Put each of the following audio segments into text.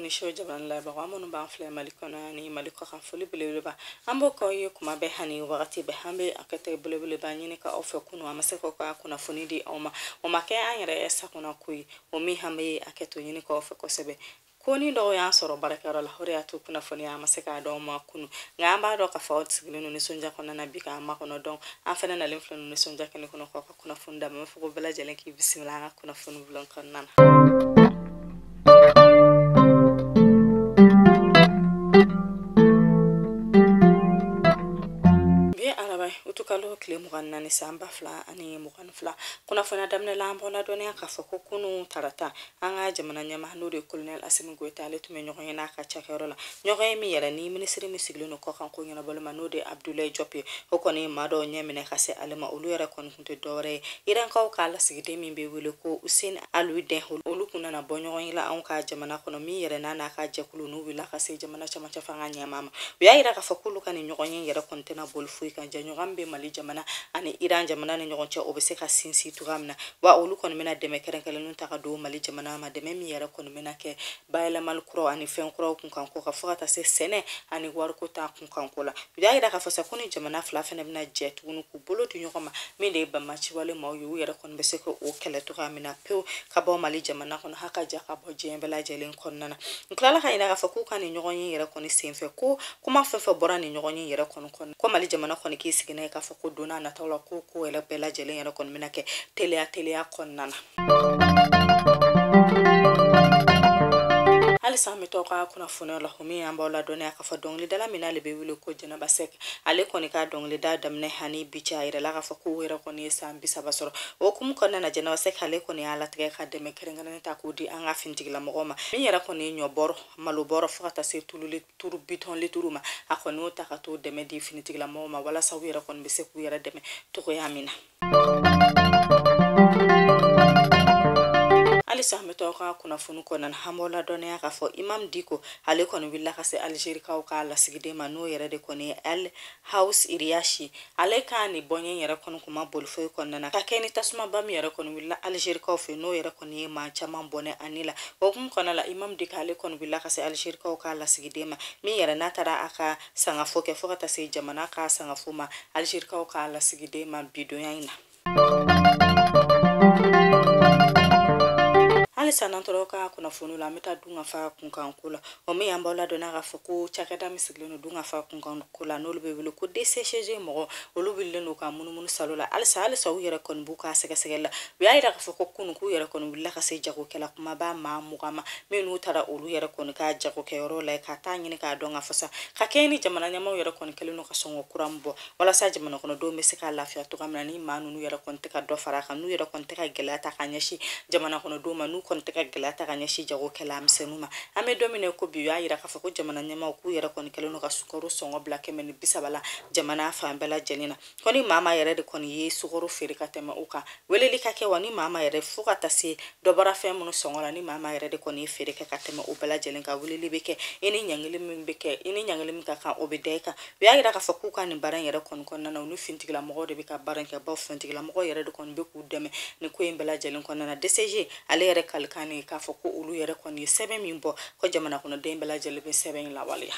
Kunnafoni show jamana labagaw an minnu b'an filɛ Mali kɔnɔ ani Mali kɔkan, foli belebeleba an b'o k'aw ye kuma bɛɛ ani wagati bɛɛ. An bɛ hakɛto belebeleba ɲini ka aw fɛ kunun an ma se k'aw ka kunnafoni di aw ma, o ma kɛ an yɛrɛ sakona ko ye, o min an bɛ hakɛto ɲini k'aw fɛ kosɛbɛ. Ko ni dɔw y'an sɔrɔ baarakɛyɔrɔ la, o de y'a to kunnafoni an ma se k'a d'aw ma kunun, nka an b'a dɔn k'a fɔ aw sigilen don nisɔndiya kɔnɔna na bi k'an makɔnɔ. Dɔn an fana nalen filɛ nisɔndiya kɛnɛ kɔnɔ k'aw ka kunnafoni d'a ma. N b'a fɔ ko bɛɛ lajɛlen k'i bisimila an ka kunnafoni bulon kɔnɔna na. Bi araba utukalo tile 24 san 2022, kunnafoniya daminɛ la an b'aw ladɔnniya k'a fɔ ko kunun tarata an ka jamana ɲɛmaa n'o de ye colonel Assimi Goïta, ale tun bɛ ɲɔgɔn ye n'a ka cakɛyɔrɔ la, ɲɔgɔn ye min yɛrɛ ni minisiri min sigilen don kɔkan ko ɲɛnabɔli ma n'o de ye Abdoulaye Diop ye, o kɔni ye maa dɔw ɲɛ minɛ ka se ale ma. Olu yɛrɛ kɔni tun tɛ dɔwɛrɛ ye Irankaw ka lasigiden min bɛ wele ko Hussein Aluiden, olu kun nana bɔ ɲɔgɔn ye la anw ka jamana kɔnɔ, min yɛrɛ n'a n'a ka jɛkulu n'u wulila ka se jamana camancɛ fanga ɲɛmaa ma. U y'a yira k'a fɔ k'olu ka nin ɲɔgɔn ye yɛrɛ kɔni tɛna boli foyi kan, jɛɲɔgɔn bɛ Mali jamana ani Iran jamana ni ɲɔgɔn cɛ, o bɛ se ka sinsin cogoya min na, wa olu kɔni bɛna dɛmɛ kɛrɛnkɛrɛnnenw ta ka don Mali jamana ma, dɛmɛ min yɛrɛ kɔni bɛna kɛ bayɛlɛmali kuraw ani fɛn kuraw kunkanko kan, fo ka taa se sɛnɛ ani wariko ta kunkanko la. U y'a yira k'a fɔ sa ko ni jamana fila fana bɛna jɛ tuguni k'u bolo di ɲɔgɔn ma, min de ye banbaanciwale maaw ye, u yɛrɛ kɔni bɛ se k'o kɛlɛ cogoya min na pewu ka bɔ Mali jamana kɔnɔ, haka ja ka bɔ diɲɛ bɛɛ lajɛlen kɔnɔna na. N tilala ka yira k'a fɔ k'u ka nin ɲɔgɔn ye yɛrɛ kɔni senfɛ, ko kuma fɛn fɛn bɔra nin ɲɔgɔn ye yɛrɛ kɔni kɔnɔ, ko Mali jamana kɔni k'i sigi n'a ye k'a fɔ ko don n'a nataw la ko ko yɛrɛ bɛɛ lajɛlen yɛrɛ kɔni bɛna kɛ teliya teliya kɔnɔna na. Halisa an bɛ to ka kunnafoniyaw la, o min y'an b'aw ladɔnniya k'a fɔ dɔnkilidala min n'ale bɛ wele ko Jɛnɛba Sɛk, ale kɔni ka dɔnkilida daminɛ ani bi cɛ, a yirala k'a fɔ k'o yɛrɛ kɔni ye san 30 sɔrɔ. O hukumu kɔnɔna na, Jɛnɛba Sɛk ale kɔni y'a latigɛ ka dɛmɛ kɛrɛnkɛrɛnnen ta k'o di an ka finitigilamɔgɔw ma, min yɛrɛ kɔni ye ɲɔ bɔrɔ, malo bɔrɔ fo ka taa se tulu bitɔn lituru ma, a kɔni y'o ta ka t'o dɛmɛ di finitigilamɔgɔw ma walasa u yɛrɛ kɔni bɛ se k'u yɛrɛ dɛmɛ cogoya min na. Halisa an bɛ to aw ka kunnafoni kɔnɔna na, an b'aw ladɔnniya k'a fɔ Imam Dicko ale kɔni wulila ka se Algerikaw ka lasigiden ma, n'o yɛrɛ de kɔni ye El House Iriashi, ale ka nin bɔɲɛ yɛrɛ kɔni kun ma boli foyi kɔnɔna na, ka kɛ ni tasumaba min yɛrɛ kɔni wulila Algerikaw fɛ, n'o yɛrɛ kɔni ye maa caman bɔnɛ ani la. O hukumu kɔnɔna la, Imam Dicko ale kɔni wulila ka se Algerikaw ka lasigiden ma, min yɛrɛ n'a taara a ka sangafo kɛ fo ka taa se jamana ka sangafo ma Algerikaw ka lasigiden ma bidonya in na. Halisa n'an tora ka kunnafoni la, an bɛ taa dunkafa kunkanko la, o min y'an b'aw ladɔnniya k'a fɔ ko cakɛda min sigilen don dunkafa kunkanko la, n'olu bɛ wele ko DCCG mɔgɔ, olu wulilen don ka munumunu salo la. Halisa u yɛrɛ kɔni b'u ka sɛgɛsɛgɛli la. U y'a yira k'a fɔ ko kunun k'u yɛrɛ kɔni wulila ka se jagokɛla kumaba maa 20 ma, minnu taara olu yɛrɛ kɔni ka jagokɛyɔrɔ la ka taa ɲini k'a dɔn k'a fɔ sa ka kɛɲɛ ni jamana ɲɛmaaw yɛrɛ kɔni kɛlen don ka sɔngɔ kura min bɔ walasa jamana kɔnɔdenw bɛ se ka lafiya cogoya min na, ni maa ninnu yɛrɛ kɔni tɛ ka dɔ fara a kan, n'u yɛrɛ kɔni tɛ ka gɛlɛya ta ka ɲɛsin jamana kɔnɔdenw ma, n'u kɔni tɛ ka gɛlɛya ta ka ɲɛsin jagokɛla misɛnninw ma. An bɛ don min na ko bi, u y'a yira k'a fɔ ko jamana ɲɛmaaw k'u yɛrɛ kɔni kɛlen don ka sukaro sɔngɔ bila 130 la jamana fan bɛɛ lajɛlen na, ko ni maa maa yɛrɛ de kɔni ye sukaro feere ka tɛmɛ o kan, weleli ka kɛ wa ni maa maa yɛrɛ fo ka taa se dɔ bɔra fɛn minnu sɔngɔ la, ni maa maa yɛrɛ de kɔni ye feere kɛ ka tɛmɛ o bɛɛ lajɛlen kan, weleli bɛ kɛ, i ni ɲangili min bɛ kɛ, i ni ɲangili min ka kan o bɛ da i kan. U y'a yira k'a fɔ k'u ka nin baara in yɛrɛ kɔni kɔnɔna na, u ni finitigilamɔgɔw de bɛ ka baara in kɛ, bawo finitigilamɔgɔw yɛrɛ de kɔni bɛ k'u dɛmɛ nin ko in bɛɛ lajɛlen kɔnɔna na. DCG ale yɛrɛ kalikan de k'a fɔ ko olu yɛrɛ kɔni ye sɛbɛn min bɔ ko jamana kɔnɔden bɛɛ lajɛlen bɛ sɛbɛn in lawaleya.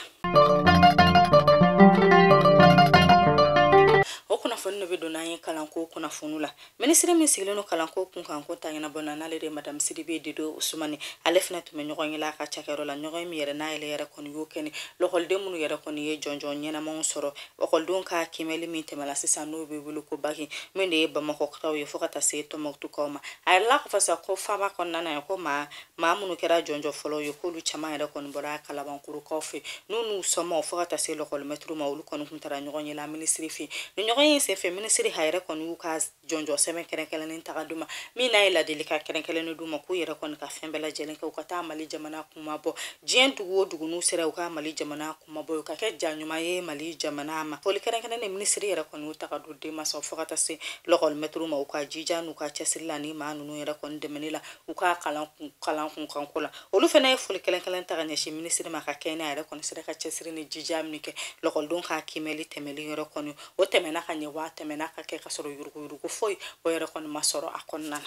O kunnafoni de bɛ don n'an ye kalanko kunnafoni la. Minisiri min sigilen don kalanko kunkanko ta ɲɛnabɔ na, n'ale de ye Madame Sidibe Dedo Usumani, ale fana tun bɛ ɲɔgɔn ye la a ka cakɛyɔrɔ la, ɲɔgɔn ye min yɛrɛ n'a yɛrɛ kɔni y'o kɛ ni lɔkɔliden minnu yɛrɛ kɔni ye jɔnjɔn ɲɛnamaw sɔrɔ ɔkɔlidenw ka kiimɛli min tɛmɛna sisan, n'o bɛ wele ko baki, min de ye Bamakɔkaw ye fo ka taa se Tɔnbukutukaw ma. A yɛrɛ k'a fɔ sa ko faaba kɔnɔna na ko maa minnu kɛra jɔnjɔn fɔlɔ ye, k'olu caman yɛrɛ kɔni bɔra Kalabankorokaw fɛ, n'u n'u somɔgɔw fo ka taa se lɔkɔlimɛtiriw ma, olu kɔni tun taara ɲɔgɔn ye la minisiri fɛ. Ni ɲɔgɔn ye senfɛ, minisiri a yɛrɛ kɔni y'u ka jɔnjɔn sɛbɛn kɛrɛnkɛrɛnnen ta ka d'u ma, min n'a ye ladilikan kɛrɛnkɛrɛnnen d'u ma k'u yɛrɛ kɔni ka fɛn bɛɛ lajɛlen kɛ, u ka taa Mali jamana kuma bɔ diɲɛ dugu o dugu n'u sera, u ka Mali jamana kuma bɔ, u ka kɛ ja ɲuman ye Mali jamana ma. Foli kɛrɛnkɛrɛnnen minisiri yɛrɛ kɔni y'u ta ka don denmansaw fo ka taa se lɔkɔlimɛtiriw ma, u ka jija n'u ka cɛsiri la ni maa ninnu yɛrɛ kɔni dɛmɛni la u ka kalan kunkanko la. Olu fana ye foli kɛrɛnkɛrɛnnen ta ka ɲɛsin minisiri ma ka kɛ n'a yɛrɛ kɔni sera ka cɛsiri ni jija min kɛ lɔkɔlidenw ka kiimɛli tɛmɛli yɛrɛ kɔni, o tɛmɛna ka ɲɛ wa tɛmɛna ka kɛ ka sɔrɔ yuruguyurugu foyi o yɛrɛ kɔni ma sɔrɔ a kɔnɔna na.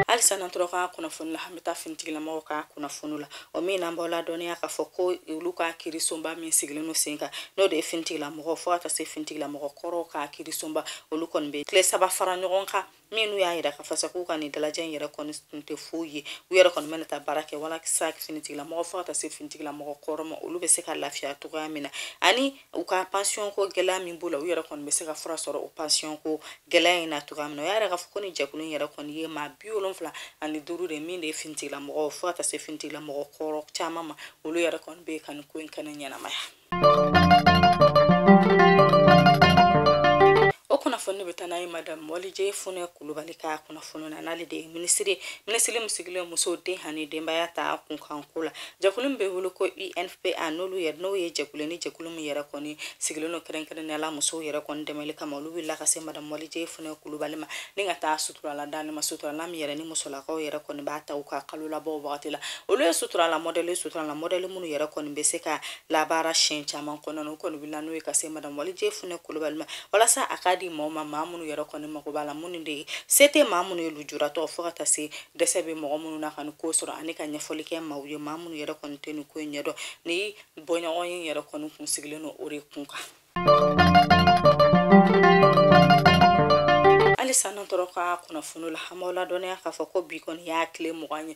Halisa n'an tora ka kunnafoni la, an bɛ taa finitigilamɔgɔw ka kunnafoni la. O min n'an b'aw ladɔnniya k'a fɔ ko olu ka kiirisunba min sigilen don sen kan, n'o de ye finitigilamɔgɔw fo ka taa se finitigilamɔgɔ kɔrɔw ka kiirisunba, olu kɔni bɛ tile 3 fara ɲɔgɔn kan, minnu y'a yira k'a fɔ sa k'u ka nin dalajɛ in yɛrɛ kɔni tun tɛ foyi ye, u yɛrɛ kɔni bɛna taa baara kɛ walasa finitigilamɔgɔ fo ka taa se finitigilamɔgɔ kɔrɔ ma, olu bɛ se ka lafiya cogoya min na, ani u ka pension ko gɛlɛya min b'u la, u yɛrɛ kɔni bɛ se ka fura sɔrɔ o pension ko gɛlɛya in na cogoya min na. O y'a yira k'a fɔ ko nin jɛkulu in yɛrɛ kɔni ye maa 75 de min de ye finitigilamɔgɔw fo ka taa se finitigilamɔgɔ kɔrɔ caman ma, olu yɛrɛ kɔni bɛ ka nin ko in kɛnɛ ɲɛnamaya. O kunnafoni bɛ taa n'a ye madame Walijɛ Funɛ Kulubali ka kunnafoni na, n'ale de ye minisiri min sigilen muso den ani denbaya ta kunkanko la. Jɛkulu min bɛ wele ko UNFPA, n'olu yɛrɛ n'o ye jɛkulu ni jɛkulu min yɛrɛ kɔni sigilen don kɛrɛnkɛrɛnnenya la musow yɛrɛ kɔni dɛmɛli kama, olu wulila ka se madame Walijɛ Funɛ Kulubali ma ni ka taa suturala d'ale ma, suturala min yɛrɛ ni musolakaw yɛrɛ kɔni b'a ta u ka kalo labɔ wagati la. Olu ye suturala mɔdɛli minnu yɛrɛ kɔni bɛ se ka labaara siɲɛ caman kɔnɔna na, u kɔni wulila n'o ye ka se madame Walijɛ Funɛ Kulubali ma walasa a ka di maaw ma, maa minnu yɛrɛ kɔni mago b'a la, minnu de ye se tɛ maa minnu ye lujuratɔ fo ka taa se dɛsɛ bɛ mɔgɔ minnu na ka nin ko sɔrɔ, ani ka ɲɛfɔli kɛ maaw ye maa minnu yɛrɛ kɔni tɛ nin ko in ɲɛdɔn. Ni bɔɲɔgɔn in yɛrɛ kɔni kun sigilen don o de kun kan. Halisa n'an tora ka kunnafoni la, an b'aw ladɔnniya k'a fɔ ko bi kɔni y'a tile 20 ye,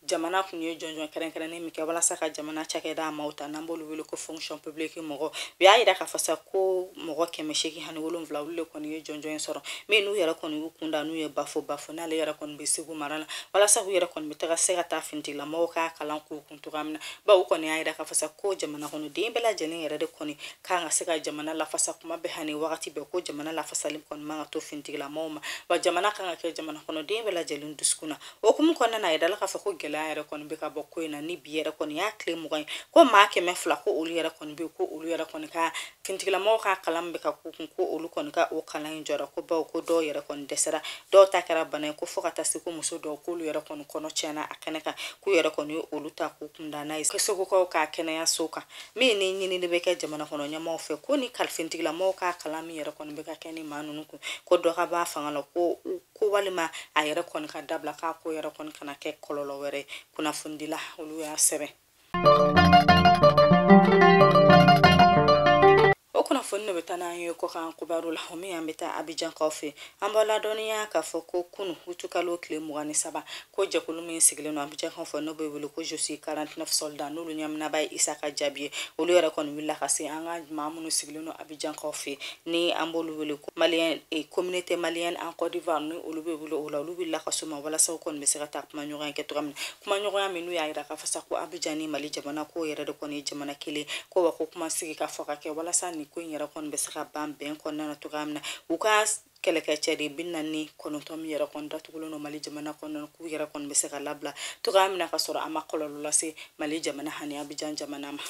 jamana kun ye jɔnjɔn kɛrɛnkɛrɛnnen min kɛ walasa ka jamana cakɛda maaw ta, n'an b'olu wele ko fonction publique mɔgɔ. U y'a yira k'a fɔ sa ko mɔgɔ 807 olu de kɔni ye jɔnjɔn in sɔrɔ, min n'u yɛrɛ kɔni y'u kunda n'u ye Bafo n'ale yɛrɛ kɔni bɛ Segu mara la, walasa u yɛrɛ kɔni bɛ taga se ka taa finitigilamɔgɔw ka kalan k'u kun cogoya min na. Bawo u kɔni y'a yira k'a fɔ sa ko jamana kɔnɔden bɛɛ lajɛlen yɛrɛ de kɔni kan ka se ka jamana lafasa kuma bɛɛ ani wagati bɛɛ, ko jamana lafasali kɔni man ka to finitigilamɔgɔw ma, wa jamana kan ka kɛ jamana kɔnɔden bɛɛ lajɛlen dusukun na. O hukumu kɔnɔna na, a yirala k'a fɔ ko gɛlɛya yɛrɛ kɔni bɛ ka bɔ ko in na, ni bi yɛrɛ kɔni y'a tile 20 ye, ko maa 200 ko olu yɛrɛ kɔni bɛ, ko olu yɛrɛ kɔni ka finitigilamɔgɔw ka kalan bɛ ka k'u kun, ko olu kɔni ka o kalan in jɔra, ko bawo ko dɔw yɛrɛ kɔni dɛsɛra, dɔw ta kɛra bana ye, ko fo ka taa se ko muso dɔw k'olu yɛrɛ kɔni kɔnɔ tiɲɛna a kɛnɛ kan, k'u yɛrɛ kɔni ye olu ta k'u kun da n'a ye Segukaw ka kɛnɛyaso kan. Min ni ɲinini bɛ kɛ jamana kɔnɔ ɲɛmaaw fɛ, ko ni finitigilamɔgɔw ka kalan min yɛrɛ kɔni bɛ ka kɛ ni maa ninnu kun, ko dɔ ka bɔ a fanga la, ko walima a yɛrɛ kɔni ka dabila, k'a ko yɛrɛ kɔni kana kɛ kɔlɔlɔ wɛrɛ ye. Kunnafonidila olu y'a sɛbɛn. O kunnafoni de bɛ taa n'an ye kɔkan kibaru la, o min an bɛ taa Abijankaw fɛ. An b'aw ladɔnniya k'a fɔ ko kunun utukalo tile 23, ko jɛkulu min sigilen don Abijankaw fɛ, n'o bɛ wele ko Je suis 49 soldats, n'olu ɲɛminaba ye Isaka Jaabi ye, olu yɛrɛ kɔni wulila ka se an ka maa minnu sigilen don Abijankaw fɛ, ni an b'olu wele ko malien communauté malienne en Côte d'Ivoire, ni olu bɛ wele o la, olu wulila ka s'u ma walasa u kɔni bɛ se ka taa kumaɲɔgɔnya kɛ cogoya min na. Kumaɲɔgɔnya min n'u y'a yira k'a fɔ sa ko Abijan ni Mali jamana ko yɛrɛ de kɔni ye jamana kelen, ko wa ko kuma sigi ka fɔ ka kɛ walasa nin ko in yɛrɛ kɔni bɛ se ka ban bɛn kɔnɔna na cogoya min na. U ka kɛlɛkɛcɛ de 49 min yɛrɛ kɔni datugulen don Mali jamana kɔnɔna na, k'u yɛrɛ kɔni bɛ se ka labila cogoya min na ka sɔrɔ a ma kɔlɔlɔ lase Mali jamana ani Abijan jamana ma.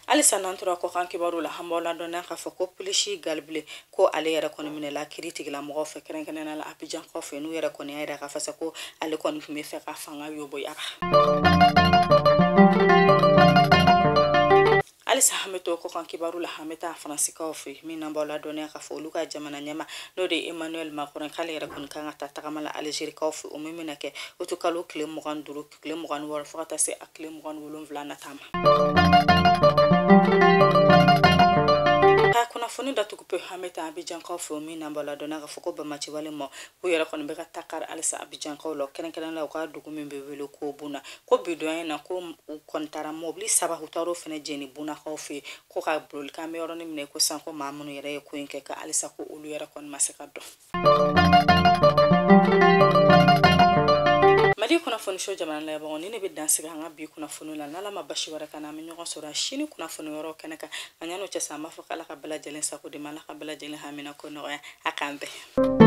Halisa n'an tora kɔkan kibaru la, an b'aw ladɔnniya k'a fɔ ko Pulisi Galibile ko ale yɛrɛ kɔni minɛla kiiri tigilamɔgɔw fɛ, kɛrɛnkɛrɛnnenya la Abijankaw fɛ, n'u yɛrɛ kɔni y'a yira k'a fɔ sa ko ale kɔni tun bɛ fɛ ka fanga yoboyaba. Halisa an bɛ to kɔkan kibaru la, an bɛ taa Faransikaw fɛ, min n'an b'aw ladɔnniya k'a fɔ olu ka jamana ɲɛmaa n'o de ye Emmanuel Macron, k'ale yɛrɛ kɔni kan ka taa tagama la Algerikaw fɛ, o min bɛna kɛ utukalo tile 25 tile 26 fo ka taa se a tile 27 nata ma. Ka kunnafoni datugu pewu, an bɛ taa Abijankaw fɛ, min n'an b'aw ladɔnniya k'a fɔ ko bamaciwale ma k'u yɛrɛ kɔni bɛ ka takari halisa Abijankaw la, kɛrɛnkɛrɛnnenya la u ka dugu min bɛ wele ko Buna, ko bi don in na ko u kɔni taara mɔbili 3 u taara o fana jeni Bunakaw fɛ, ko ka boli k'an bɛ yɔrɔnin minɛ ko sisan ko maa minnu yɛrɛ ye ko in kɛ, ka halisa ko olu yɛrɛ kɔni ma se ka dɔn. Mali kunnafoni so jamana lajɛbagaw, ni ne bɛ dan sigi an ka bi kunnafoni la, n'Ala ma basi wɛrɛ k'an na, an bɛ ɲɔgɔn sɔrɔ sini kunnafoni wɛrɛw kɛnɛ kan. Nka yan'o cɛ sa, an b'a fɔ k'Ala ka bɛɛ lajɛlen sago di ma, Ala ka bɛɛ lajɛlen hamina ko nɔgɔya, a k'an bɛn.